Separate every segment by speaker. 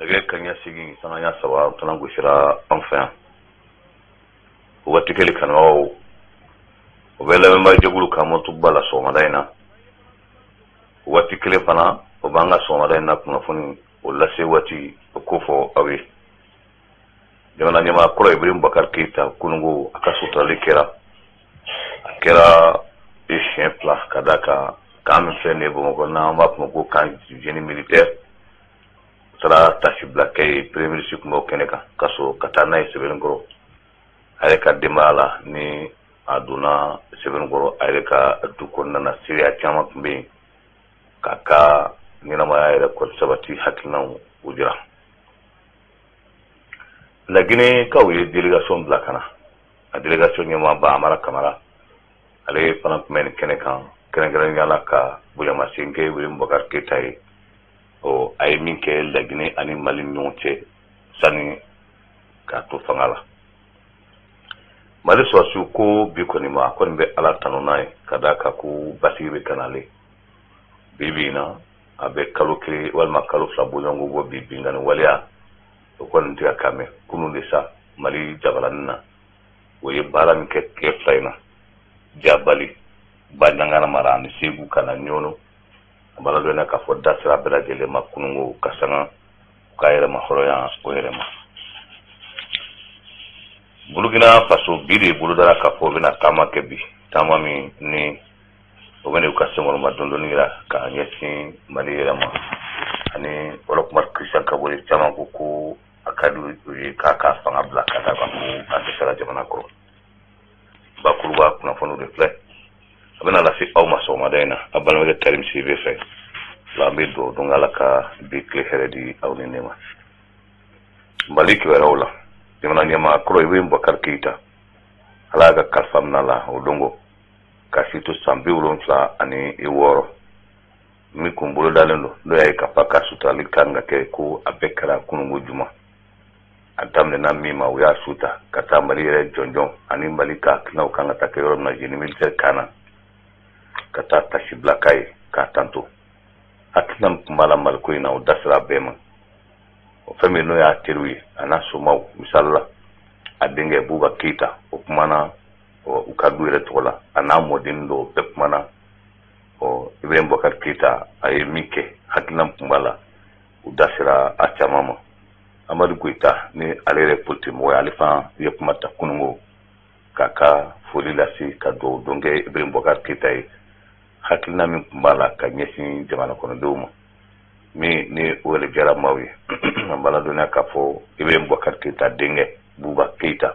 Speaker 1: Nɛgɛ kanɲɛ 8:03 fana gosira an fɛ yan. O waati kelen, kanubagaw, o bɛ lamɛnbaajɛkulu ka motuba la sɔgɔmada in na. O waati kelen fana, o b'an ka sɔgɔmada in na kunnafoni o lase waati o ko fɔ aw ye. Jamana ɲɛmaa kɔrɔ Ibrahim Boubacar Keita, kununko a ka suturali kɛra. A kɛra siɲɛ 2, ka d'a kan camp min filɛ nin ye Bamakɔ, n'an b'a fɔ ma ko camp génie militaire, taara tasibila kɛ yen. Premier ministre tun b'o kɛnɛ kan ka sɔrɔ ka taa n'a ye Sɛbɛnnikɔrɔ a yɛrɛ ka denbaya la. Ni a donna Sɛbɛnnikɔrɔ a yɛrɛ ka du kɔnɔna na, seereya caman tun bɛ yen k'a ka ɲɛnamaya yɛrɛ kɔni sabati hakilinaw o jira. Laginɛkaw ye délégation bila ka na. A délégation ɲɛmaaba Amara Kamara, ale fana tun bɛ nin kɛnɛ kan, kɛrɛnkɛrɛnnenya la ka bonyamasegin kɛ Ibrahim Boubacar Keita ye. Ɔ, a ye min kɛ Laginɛ ani Mali ni ɲɔgɔn cɛ sani k'a to fanga la. Mali sɔrɔsiw ko bi kɔni ma, a kɔni bɛ Ala tanu n'a ye, ka d'a kan ko basigi bɛ ka nale bi bi in na. A bɛ kalo 1 walima kalo 2 bɔɲɔgɔnko bɔ bi, binkanni waleya o kɔni tɛ ka mɛn. Kunun de sa, Mali jabalanin na, o ye baara min kɛ tile 2 in na, Jabali, Banjagara mara ani Segu ka na Ɲɔnɔ, a b'a ladɔnniya k'a fɔ da sera bɛɛ lajɛlen ma kununko ka sanga u ka yɛrɛma hɔrɔnya o yɛrɛ ma. Burukina Faso, bi de bolodara k'a fɔ u bɛna taama kɛ bi, taama min ni o bɛna u ka senkɔrɔma dondonni yira k'a ɲɛsin Mali yɛrɛ ma. Ani Roch Marc Christian Kaboré, caman ko ko a ka di u ye k'a ka fanga bila, ka d'a kan ko a dɛsɛra jamana kɔrɔ. Bakuruba kunnafoniw de filɛ, a bɛna lase aw ma sɔgɔmada in na a balimakɛ Karim Sidibe fɛ la. An bɛ dugawu don Ala ka bi tile hɛrɛ di aw ni ne ma. Mali kibaruyaw la, jamana ɲɛmaa kɔrɔ Ibrahim Boubacar Keita, Ala y'a ka kalifa minɛ a la o dongo ka si to san 76 min kun bolodalen don, n'o y'a ye k'a fɔ a ka suturali kan ka kɛ, ko a bɛɛ kɛra kununko juma. A daminɛna min ma, u y'a su ta ka taa Mali yɛrɛ jɔnjɔn ani Mali ka hakilinaw kan ka taa kɛ yɔrɔ min na, génie militaire camp na, ka taa tasibila k'a ye k'a tanto. Hakilina min tun b'a la Maliko in na, o da sera a bɛɛ ma. O fɛn min n'o y'a teriw ye a n'a somaw, misali la a denkɛ Buba Keyita, o kumana u ka du yɛrɛ tɔgɔ la, a n'a mɔden dɔw bɛɛ kumana. Ɔ, Ibrahim Boubacar Keyita, a ye min kɛ, hakilina min tun b'a la, u da sera a caman ma. Amadu Goyita, ni ale yɛrɛ politique mɔgɔ ye, ale fana ye kuma ta kununko k'a ka foli lase, ka dugawu don kɛ Ibrahim Boubacar Keyita ye, hakilina min tun b'a la ka ɲɛsin jamana kɔnɔdenw ma, min ni o yɛrɛ diyara maaw ye. An b'a ladɔnniya k'a fɔ Ibrahim Boubacar Keyita denkɛ Buba Keyita,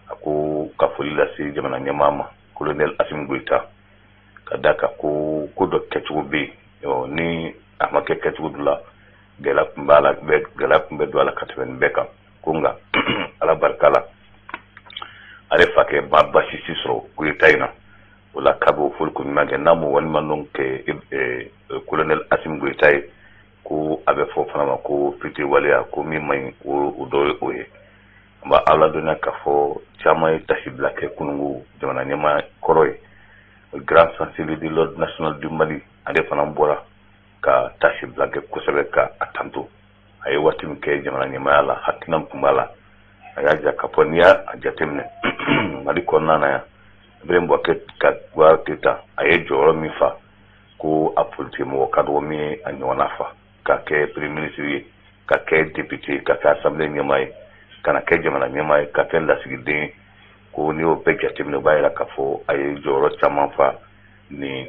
Speaker 1: a ko ka foli lase jamana ɲɛmaa ma, colonel Assimi Goïta, ka d'a kan ko ko dɔ kɛcogo bɛ yen, ni a ma kɛ kɛcogo dɔ la, gɛlɛya tun b'a la, gɛlɛya tun bɛ don a la ka tɛmɛ nin bɛɛ kan. Ko nka Ala barika la, ale fakɛ ma basi si sɔrɔ coup d'état in na. O la k'a b'o foli ko ɲuman kɛ n'a m'o waleɲumandɔn kɛ colonel Assimi Goïta ye, ko a bɛ fɔ fana ma ko fitiriwaleya, ko min man ɲi, o dɔ ye o ye. An b'a ladɔnniya k'a fɔ caman ye tasibila kɛ kununko jamana ɲɛmaa kɔrɔ ye. Grand chancelier de l'ordre national du Mali, ale fana bɔra ka tasibila kɛ kosɛbɛ ka a tanto a ye waati min kɛ jamana ɲɛmaaya la, hakilina min tun b'a la. A y'a jira k'a fɔ n'i y'a jateminɛ Mali kɔnɔna na yan, Ibrahim Boubacar Keita, a ye jɔyɔrɔ min fa, ko a politique mɔgɔ ka dɔgɔ min ye a ɲɔgɔnna fa, ka kɛ premier ministre ye, ka kɛ député, ka kɛ assemblée ɲɛmaa ye, ka na kɛ jamana ɲɛmaa ye, ka kɛ lasigiden ye, ko n'i y'o bɛɛ jateminɛ, o b'a yira k'a fɔ a ye jɔyɔrɔ caman fa nin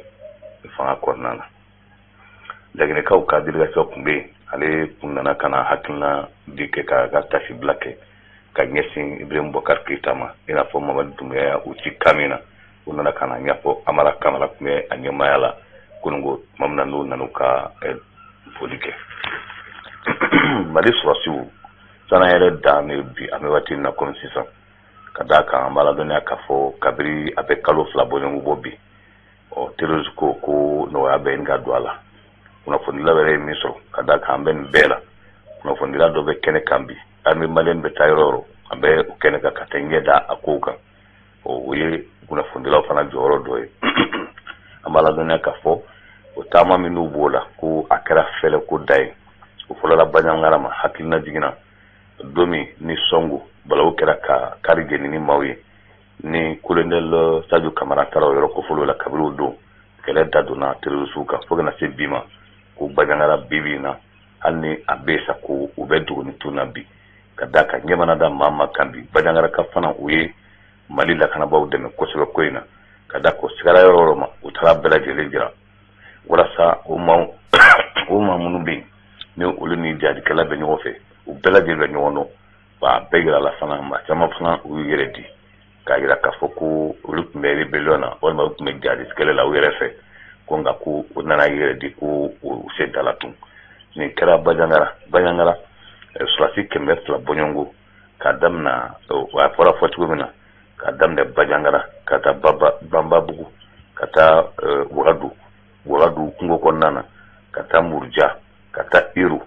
Speaker 1: fanga kɔnɔna na. Laginɛkaw ka délégation tun bɛ yen, ale kun nana ka na hakilina di kɛ ka tasibila kɛ ka ɲɛsin Ibrahim Boubacar Keita ma, i n'a fɔ Mamadi Doumbouya u ci kan min na, u nana ka na ɲɛfɔ. Amara Kamara tun bɛ a ɲɛmaaya la kununko tuma min na n'u nana u ka foli kɛ. Mali sɔrɔsiw sana yɛrɛ dan ne bi, an bɛ waati min na komi sisan, ka d'a kan an b'a ladɔnniya k'a fɔ kabiri a bɛ kalo 2 bɔɲɔgɔnko bɔ bi, ɔ, terroriste ko ko nɔgɔya bɛ ɲini ka don a la. Kunnafonidila yɛrɛ ye min sɔrɔ, ka d'a kan an bɛ nin bɛɛ la, kunnafonidila dɔ bɛ kɛnɛ kan bi, armée malienne bɛ taa yɔrɔ o yɔrɔ, an bɛ o kɛnɛ kan ka taa ɲɛ da a kow kan. O ye kunnafonidilaw fana jɔyɔrɔ dɔ ye. An b'a ladɔnniya k'a fɔ o taama minnu b'o la, ko a kɛra fɛlɛ ko da ye. O fɔlɔla Banjagara ma hakilina jiginna don min ni Sɔngo balawu kɛra ka kari jeni ni maaw ye, ni colonel Sadio Kamara taara o yɔrɔ kofɔlenw la. Kabini o don, kɛlɛ da donna terroristew kan fo ka na se bi ma ko Banjagara bi bi in na, hali ni a bɛ sa, ko u bɛ duguni tun na bi ka da ka ɲɛmana da maa ma kan. Bi Banjagara ka fana, u ye Mali lakanabaaw dɛmɛ kosɛbɛ ko in na, ka da ko sigara yɔrɔ yɔrɔ ma, u taara bɛɛ lajɛlen jira walasa o maa minnu bɛ yen ni olu ni jihadikɛla bɛ ɲɔgɔn fɛ, u bɛɛ lajɛlen bɛ ɲɔgɔn dɔn. Wa a bɛɛ yira la fana, maa caman fana u y'u yɛrɛ di k'a yira k'a fɔ ko olu tun bɛ rébellion na walima u tun bɛ jihadi kɛlɛ la u yɛrɛ fɛ, ko nka ko u nana yɛrɛ di ko u sen t'a la tun. Nin kɛra Banjagara. Banjagara, sɔrɔdasi 200 bɔɲɔgɔnko, k'a daminɛ, a fɔra fɔ cogo min na, k'a daminɛ Banjagara ka taa Banbabugu, ka taa Wagadu, Wagadu kungo kɔnɔna na, ka taa Muruja, ka taa Iru,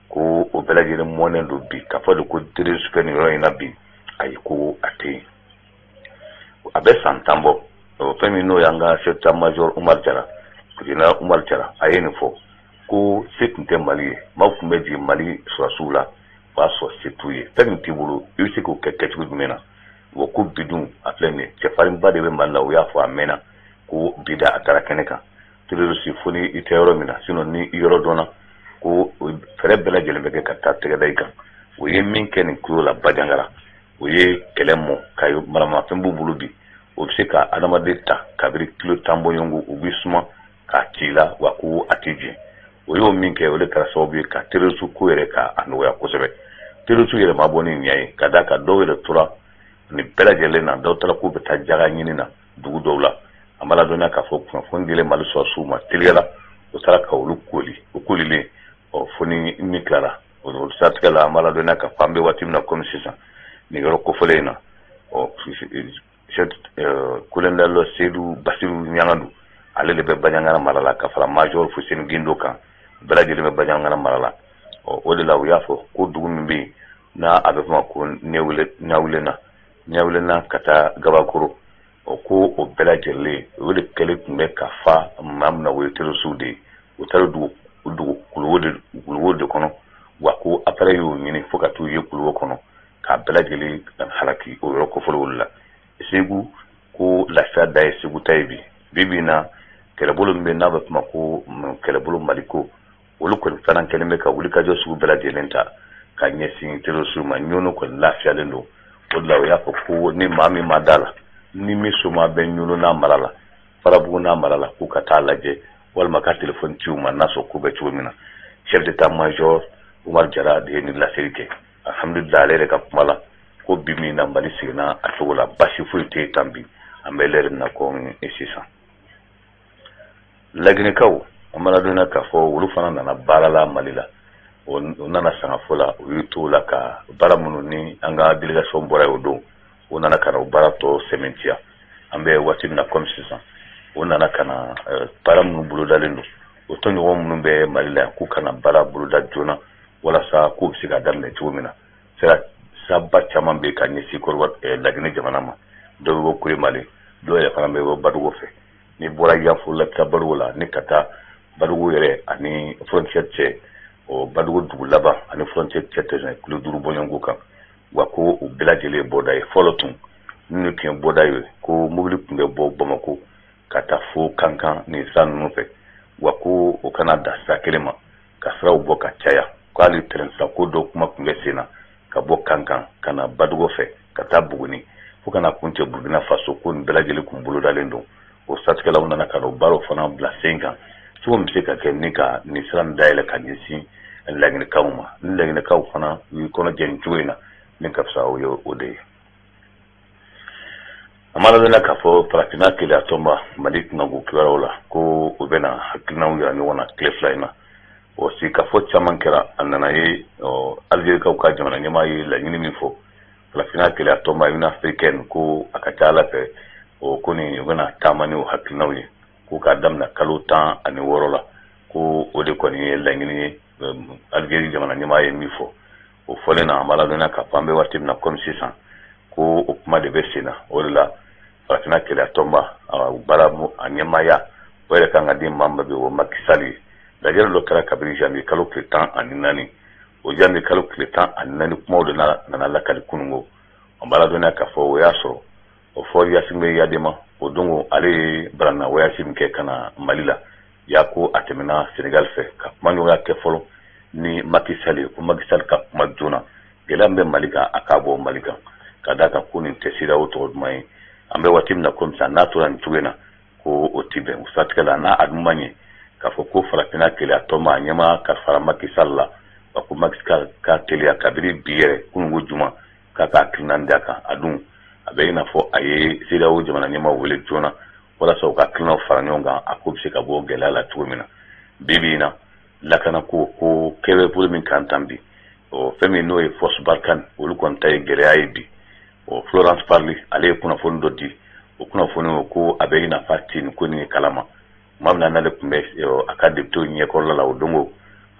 Speaker 1: ko o bɛɛ lajɛlen mɔnen don bi. K'a fɔ de ko terroriste bɛ nin yɔrɔ in na bi, ayi, ko a tɛ yen. A bɛ san 10 bɔ, fɛn min n'o y'an ka chef d'état-major Umar Jara, général Umar Jara, a ye nin fɔ ko se tun tɛ Mali ye, maaw tun bɛ jigin Mali sɔrɔdasiw la, o b'a sɔrɔ se t'u ye. Fɛn min t'i bolo, i bɛ se k'o kɛ kɛcogo jumɛn na? Wa ko bi dun, a filɛ nin ye, cɛfarinba de bɛ Mali la. U y'a fɔ a mɛnna ko bi da a taara kɛnɛ kan, terroriste fo ni i tɛ yɔrɔ min na, sinon ni i yɔrɔ dɔnna, ko fɛɛrɛ bɛɛ lajɛlen bɛ kɛ ka taa tɛgɛ da i kan. O ye min kɛ nin kulo la Banjagara, o ye kɛlɛ mɔ ka maramafɛn b'u bolo bi, o bɛ se ka adamaden ta kabiri kilo 10 bɔɲɔgɔnko, u bɛ suma k'a ci la, wa ko a tɛ jɛ. O y'o min kɛ, o de kɛra sababu ye ka terroriste ko yɛrɛ ka a nɔgɔya kosɛbɛ. Terroriste yɛrɛ ma bɔ ni ɲɛ ye, ka d'a kan dɔw yɛrɛ tora nin bɛɛ lajɛlen na, dɔw taara k'u bɛ taa jaga ɲini na dugu dɔw la. An b'a ladɔnniya k'a fɔ kunnafoni dilen Mali sɔrɔdasiw ma teliyala, o taara ka olu koli, o kolilen ɔ, fo ni min tilara o siratigɛ la. An b'a ladɔnniya k'a fɔ an bɛ waati min na komi sisan, nin yɔrɔ kofɔlen in na, ɔ, colonel Seydou Basiru Ɲangadu, ale de bɛ Banjagara mara la, ka fara major Fuseni Gindo kan, bɛɛ lajɛlen bɛ Banjagara mara la. Ɔ, o de la u y'a fɔ ko dugu min bɛ yen n'a a bɛ fɔ ma ko Ɲawulena, Ɲawulena ka taa Gabakoro, ɔ, ko o bɛɛ lajɛlen, o de kɛlen tun bɛ ka fa maa min na, o ye terroristew de ye. U taara dugu kuluwo de kɔnɔ, wa ko appareil y'o ɲini fo ka t'u ye kuluwo kɔnɔ k'a bɛɛ lajɛlen halaki o yɔrɔ kofɔlenw olu la. Segu, ko lafiya da ye Segu ta ye bi. Bi bi in na, kɛlɛbolo min bɛ n'a bɛ fɔ ma ko kɛlɛbolo Maliko, olu kɔni fana kɛlen bɛ ka wulikajɔ sugu bɛɛ lajɛlen ta ka ɲɛsin terroristew ma. Ɲɔnɔ kɔni lafiyalen don. O de la u y'a fɔ ko ni maa min ma da la, ni min soma bɛ Ɲɔnɔ n'a mara la, Farabugu n'a mara la, k'u ka taa lajɛ walima ka telefɔni ci u ma n'a sɔrɔ ko bɛ cogo min na. Chef d'état-major Umar Jara de ye nin laseli kɛ. Alhamdulilah, ale yɛrɛ ka kuma la, ko bi min na, Mali seginna a cogo la, basi foyi tɛ yen tan bi. An bɛ lɛri min na komi sisan, Laginɛkaw, an b'a ladɔnniya k'a fɔ olu fana nana baara la Mali la. O nana sangafo la, u y'u to la ka baara minnu ni an ka délégation bɔra yen o don, o nana ka na o baara tɔ sɛmɛntiya. An bɛ waati min na komi sisan, o nana ka na baara minnu bolodalen don, o tɔɲɔgɔn minnu bɛ Mali la yan, k'u kana baara boloda joona walasa k'u bɛ se ka daminɛ cogo min na. Sira siraba caman bɛ ka ɲɛsin Kɔrɔwari, Laginɛ jamana ma. Dɔw bɛ bɔ Kuremale, dɔw yɛrɛ fana bɛ bɔ Badugo fɛ. N'i bɔra Yanfolila ka taa Badugo la, ni ka taa Badugo yɛrɛ ani frontière cɛ, o Badugo dugu laban ani frontière cɛ tɛ kilo 5 bɔɲɔgɔnko kan. Wa ko u bɛɛ lajɛlen ye bɔda ye. Fɔlɔ tun, minnu tun ye bɔda ye, ko mobili tun bɛ bɔ Bamako ka taa fo Kankan nin sira ninnu fɛ, wa ko o kana da sira kelen ma, ka siraw bɔ ka caya, k'ale tɛrɛn sira ko dɔ kuma tun bɛ sen na ka bɔ Kankan ka na Badugo fɛ ka taa Buguni fo ka na kuncɛ Burukina Faso, ko nin bɛɛ lajɛlen kun bolodalen don. O siratigɛla, u nana ka na o baaraw fana bila sen kan cogo min bɛ se ka kɛ ni ka nin sira nin dayɛlɛ ka ɲɛsin Laginɛkaw ma. Ni Laginɛkaw fana u y'i kɔnɔ jɛ nin cogo in na, min ka fisa, o ye o de ye. An b'a ladɔnniya k'a fɔ Farafinna Kelenya Tɔnba, Mali kunkanko kibaruyaw la, ko u bɛna hakilinaw yira ɲɔgɔn na tile 2 in na. O sigikafɔ caman kɛra, a nana ye Alizerikaw ka jamana ɲɛmaa ye laɲini min fɔ Farafinna Kelenya Tɔnba, Union africaine, ko a ka ca Ala fɛ, o ko nin u bɛna taama ni o hakilinaw ye, ko k'a daminɛ kalo 16 la, ko o de kɔni ye laɲini ye Alizeri jamana ɲɛmaa ye min fɔ. O fɔlen na, an b'a ladɔnniya k'a fɔ an bɛ waati min na komi sisan, ko o kuma de bɛ sen na. O de la Farafinna Kelenya Tɔnba baara a ɲɛmaaya, o yɛrɛ kan ka di maa ma bi, o Macky Sall ye. Lajɛrɛ dɔ kɛra kabini janvier kalo tile 14. O janvier kalo tile 14 kumaw de nana lakali kunungo. An b'a ladɔnniya k'a fɔ o y'a sɔrɔ o Faure Gnassingbé Eyadéma, o don ale ye baranna voyage min kɛ ka na Mali la, y'a ko a tɛmɛna Senegal fɛ ka kumaɲɔgɔnya kɛ fɔlɔ ni Macky Sall ye, ko Macky Sall ka kuma joona gɛlɛya min bɛ Mali kan, a k'a bɔ Mali kan, ka d'a kan ko nin tɛ CEDEAO tɔgɔ duman ye. An bɛ waati min na komi sisan, n'a tora nin cogo in na, ko o ti bɛn. O siratigɛ la, n'a a dun ma ɲɛ k'a fɔ ko farafinna kelenya tɔnba a ɲɛmaa ka fara Macky Sall la, wa ko Macky Sall ka teliya kabini bi yɛrɛ, kununko juma, k'a ka hakilina d'a kan. A dun a bɛ i n'a fɔ a ye CEDEAO jamana ɲɛmaaw wele joona walasa u ka hakilinaw fara ɲɔgɔn kan, a ko bɛ se ka bɔ gɛlɛya la cogo min na. Bi bi in na, lakana ko ko kɛbɛ bolo min kan tan bi, ɔ fɛn min n'o ye Force Barkhane, olu kɔni ta ye gɛlɛya ye bi. Ɔ Florence Parly, ale ye kunnafoni dɔ di. O kunnafoni o ko a bɛ i n'a fɔ a ti nin ko nin ye kalama. Tuma min na n'ale tun bɛ a ka député ɲɛkɔrɔla la, o don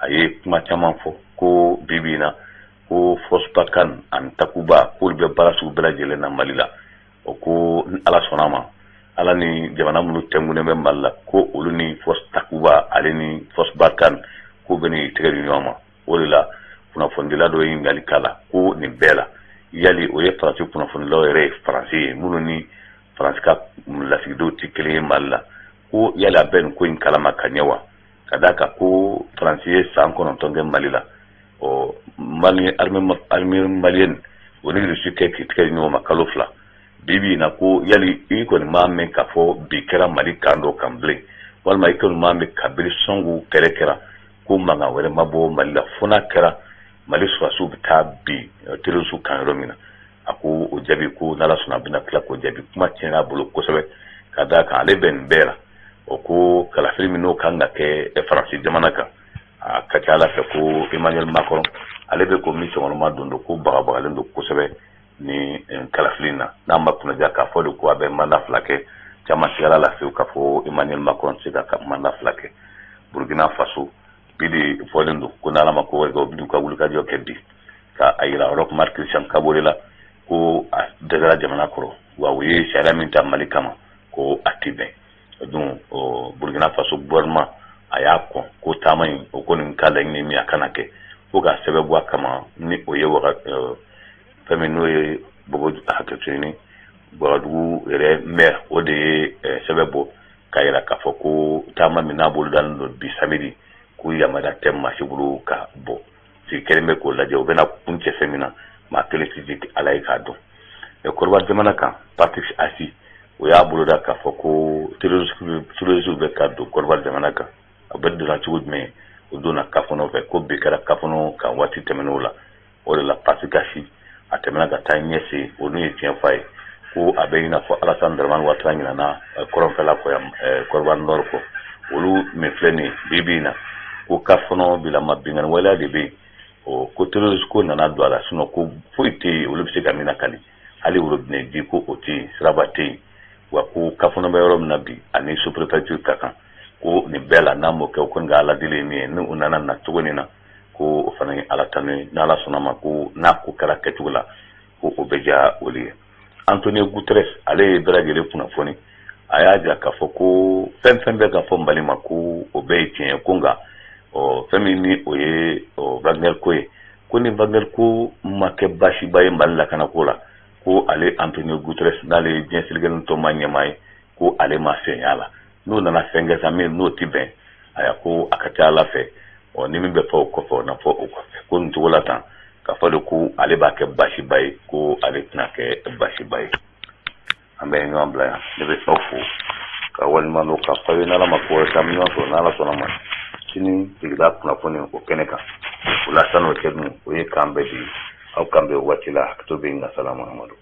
Speaker 1: a ye kuma caman fɔ ko bi bi in na, ko Force Barkhane ani Takuba, k'olu bɛ baara sugu bɛɛ lajɛlen na Mali la. O ko ni Ala sɔnna a ma, Ala ni jamana minnu tɛnkunnen bɛ Mali la, ko olu ni Force Takuba ale ni Force Barkhane, k'u bɛ n'i tɛgɛ di ɲɔgɔn ma. O de la, kunnafonidila dɔ ye ɲininkali k'a la ko nin bɛɛ la, yali o ye Faransi kunnafonidilaw yɛrɛ ye, Faransi ye minnu ni Faransi ka lasigidenw tɛ kelen ye Mali la, ko yali a bɛ nin ko in kalama ka ɲɛ wa? Ka d'a kan ko Faransi ye san 9 kɛ Mali la. Ɔ Mali armée malienne, o ni Russie kɛ k'i tigɛ di ɲɔgɔn ma kalo 2. Bi bi in na, ko yali i kɔni m'a mɛn k'a fɔ bi kɛra Mali kan dɔ kan bilen, walima i kɔni m'a mɛn kabini sɔngu kɛlɛ kɛra ko mankan wɛrɛ ma bɔ Mali la, fo n'a kɛra Mali sɔrɔdasiw bɛ taa bi terroriste kan yɔrɔ min na? A ko o jaabi ko n'Ala sɔnna, a bɛna tila k'o jaabi. Kuma tiɲɛna a bolo kosɛbɛ, ka d'a kan ale bɛ nin bɛɛ la. O ko kalafili min n'o kan ka kɛ Faransi jamana kan, a ka ca Ala fɛ ko Emmanuel Macron, ale bɛ ko min sɔgɔma don don, ko bagabagalen don kosɛbɛ ni kalafili in na. N'a ma kunnaja k'a fɔ de ko a bɛ mandat 2 kɛ, caman sigara la fewu k'a fɔ Emmanuel Macron tɛ se ka mandat 2 kɛ. Burkina Faso, bi de fɔlen don ko n'Ala ma ko wɛrɛ kɛ, u bɛn'u ka wulikajɔ kɛ bi ka a yira Roch Marc Christian Kaboré la ko a dɛsɛra jamana kɔrɔ, wa u ye sariya min ta Mali kama, ko a ti bɛn. Donc Burkina Faso gouvernement a y'a kɔn ko taama in, o kɔni ka laɲini min, a kana kɛ, fo ka sɛbɛn bɔ a kama ni o ye waga fɛn min n'o ye Bobo hakɛto ɲini, Wagadugu yɛrɛ maire, o de ye sɛbɛn bɔ k'a yira k'a fɔ ko taama min n'a bolodalen don bi samedi, ko yamaruya tɛ maa si bolo ka bɔ. Sigi kelen bɛ k'o lajɛ, u bɛna kun cɛ fɛn min na, maa kelen si tɛ Ala ye k'a dɔn. Kɔrɔba jamana kan, Patrice Assi, o y'a boloda k'a fɔ ko terroriste bɛ ka don Kɔrɔba jamana kan. A bɛ donna cogo jumɛn? O donna Kafɔnɔ fɛ, ko bi kɛra Kafɔnɔ kan waati tɛmɛnenw la. O de la, Patrice Assi a tɛmɛna ka taa ɲɛse, o n'u ye tiɲɛ fɔ a ye ko a bɛ i n'a fɔ Alassane Dramane Ouattara ɲinana kɔrɔnfɛla kɔ yan, Kɔrɔba Nord kɔ. Olu min filɛ nin ye bi bi in na, ko Kafɔnɔ bilama binkanni waleya de bɛ yen. O ko terroriste ko nana don a la, sinon ko foyi tɛ yen olu bɛ se ka min lakali, hali robinet ji ko o tɛ yen, siraba tɛ yen. Wa ko Kafɔnɔ bɛ yɔrɔ min na bi, ani sous-préfecture ka kan, ko nin bɛɛ la, n'a m'o kɛ, o kɔni ka Ala deli ye min ye, ni u nana na cogo nin na, ko o fana ye Ala tanu ye. N'Ala sɔnna ma, ko n'a ko kɛra kɛcogo la, ko o bɛ diya olu ye. Antonio Guterres, ale ye bɛɛ lajɛlen kunnafoni. A y'a jira k'a fɔ ko fɛn fɛn bɛ ka fɔ Mali ma, ko o bɛɛ ye tiɲɛ ye, ko nka ɔ fɛn min ni o ye Wagner ko ye, ko ni Wagner ko ma kɛ baasiba ye Mali lakanako la, ko ale Antonio Guterres, n'ale ye diɲɛ seleke tɔnba ɲɛmaa ye, ko ale ma senya la. N'o nana fɛn kɛ sa min n'o ti bɛn, aya ko a ka ca Ala fɛ, ɔ ni min bɛ fɔ o kɔfɛ, o na fɔ o kɔfɛ. Ko nin cogo la tan, k'a fɔ de ko ale b'a kɛ baasiba ye, ko ale tɛna kɛ baasiba ye. An bɛ ɲɔgɔn bila yan. Ne bɛ aw fo ka waleɲuman dɔn k'a fɔ aw ye. N'Ala ma ko wɛrɛ kɛ, an bɛ ɲɔgɔn sɔrɔ n'Ala sɔnna ma sini sigida kunnafoni o kɛnɛ kan. O la san'o cɛ dun, o ye k'an bɛɛ di aw kan bɛn waati la. Hakɛto bɛ yen nka salamu amadu.